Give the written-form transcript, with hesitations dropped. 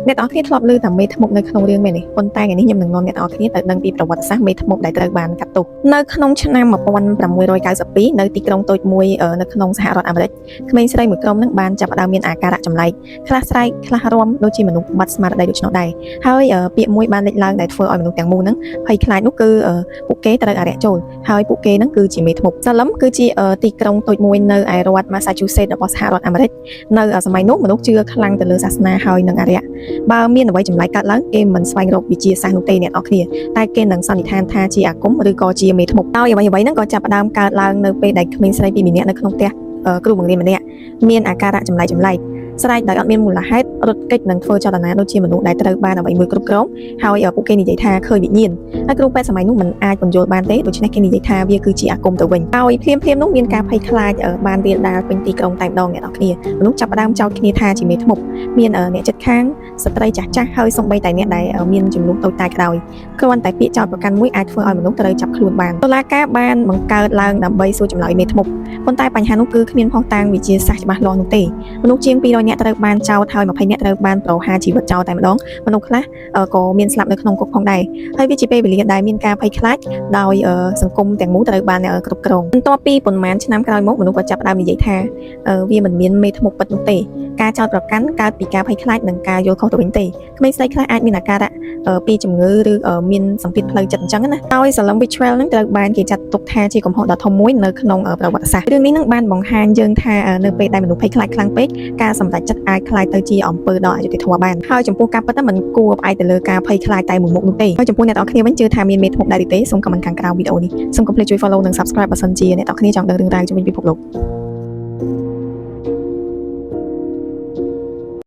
អ្នកទាំងអស់គ្នាធ្លាប់ឮតែមេធ្មប់នៅក្នុងរឿងមែនទេប៉ុន្តែថ្ងៃនេះខ្ញុំនឹងនាំអ្នកទាំងអស់គ្នាទៅដឹងពីប្រវត្តិសាស្ត្រមេធ្មប់ដែលត្រូវបានកាត់ទោសនៅក្នុងឆ្នាំ1692នៅទីក្រុងតូចមួយនៅក្នុងសហរដ្ឋអាមេរិកក្មេងស្រីមួយក្រុមនឹងបានចាប់ផ្ដើមមានអាការៈចម្លែកខ្លះស្រែកខ្លះរាំដូចជាមនុស្សបាត់ស្មារតីដូច្នោះដែរហើយពាក្យមួយបានលេចឡើងដែលធ្វើឲ្យមនុស្សទាំងមូលហ្នឹងភ័យខ្លាចនោះគឺពួកគេត្រូវអារក្សចូលហើយពួកគេហ្នឹងគឺជាមេធ្មប់សាលឹមគឺជាទីក្រុងតូចមួយនៅឯរដ្ឋ Massachusetts របស់សហរដ្ឋអាមេរិកនៅសម័យនោះមនុស្សជឿខ្លាំងទៅលើសាសនាហើយនិងអារក្ស បើមានអ្វីចម្លែកកើតឡើងគេមិនស្វែងរកវិទ្យាសាស្ត្រនោះទេអ្នកនរគ្នាតែគេនឹងសន្និដ្ឋានថាជាអាគមឬក៏ជាមេធ្មប់ហើយអ្វីអ្វីហ្នឹងក៏ចាប់ផ្ដើមកើតឡើងនៅពេលដែលក្មេងស្រីពីរម្នាក់នៅក្នុងផ្ទះគ្រូបង្រៀនម្នាក់មានអាការៈចម្លែកចម្លែកស្រែកដោយអត់មានមូលហេតុរត់គេចនិងធ្វើចលនាដូចជាមនុស្សដែលត្រូវបានអ្វីមួយគ្រប់គ្រងហើយពួកគេនិយាយថាឃើញវិញ្ញាណហើយគ្រូពេទ្យសម័យនោះមិនអាចពន្យល់បានទេដូច្នេះគេនិយាយថាវាគឺជាអាគមទៅវិញហើយភ្លាមភ្លាមនោះមានការភ័យខ្លាចបានរាលដាលពេញទីក្រុងតែម្ដងអ្នកនរគ្នាមនុស្សចាប់ផ្ដើមចោទគ្នាថាជាមេធ្មប់មានអ្នកចិត្តខាង ស្ត្រីចាស់ចាស់ហើយសូម្បីតែអ្នកដែលមានចំនួនតូចតាចក៏ដោយគ្រាន់តែពាក្យចោទប្រកាន់មួយអាចធ្វើឲ្យមនុស្សត្រូវចាប់ខ្លួនបានតុលាការបានបង្កើតឡើងដើម្បីសួរចម្លើយមេធ្មប់ប៉ុន្តែបញ្ហានោះគឺគ្មានភស្តុតាងវិទ្យាសាស្ត្រច្បាស់លាស់នោះទេមនុស្សជាង200នាក់ត្រូវបានចោទហើយ20នាក់ត្រូវបានប្រហារជីវិតចោលតែម្ដងមនុស្សខ្លះក៏មានស្លាប់នៅក្នុងគុកផងដែរហើយវាជាពេលវេលាដែលមានការភ័យខ្លាចដោយសង្គមទាំងមូលត្រូវបានគ្រប់គ្រងបន្ទាប់ពីប៉ុន្មានឆ្នាំក្រោយមកមនុស្សក៏ចាប់ផ្ដើមនិយាយថាវាមិនមានមេធ្មប់ពិតនោះទេ ការចោទប្រកាន់កើតពីការភ័យខ្លាចនិងការយល់ខុសទៅវិញទេក្មេងស្រីខ្លះអាចមានអាការៈពីជំងឺឬមានសម្ពាធផ្លូវចិត្តអញ្ចឹងណាហើយ Salem Witch Trial ហ្នឹងត្រូវបានគេចាត់ទុកថាជាកំហុសដ៏ធំមួយនៅក្នុងប្រវត្តិសាស្ត្ររឿងនេះនឹងបានបង្ហាញយើងថានៅពេលដែលមនុស្សភ័យខ្លាចខ្លាំងពេកការសម្រេចចិត្តអាចក្លាយទៅជាអំពើដ៏អយុត្តិធម៌បានហើយចំពោះការពិតហ្នឹងមិនគួរផ្អែកទៅលើការភ័យខ្លាចតែមួយមុខនោះទេហើយចំពោះអ្នកទាំងអស់គ្នាវិញជឿថាមានមេធ្មប់ដែរឬទេសូម comment ខាងក្រោមវីដេអូនេះសូមកុំភ្លេចជួយ follow និង subscribe បើសិនជាអ្នកទាំងអស់គ្នាចង់ដឹងរឿងរ៉ាវជុំវិញពិភពលោក។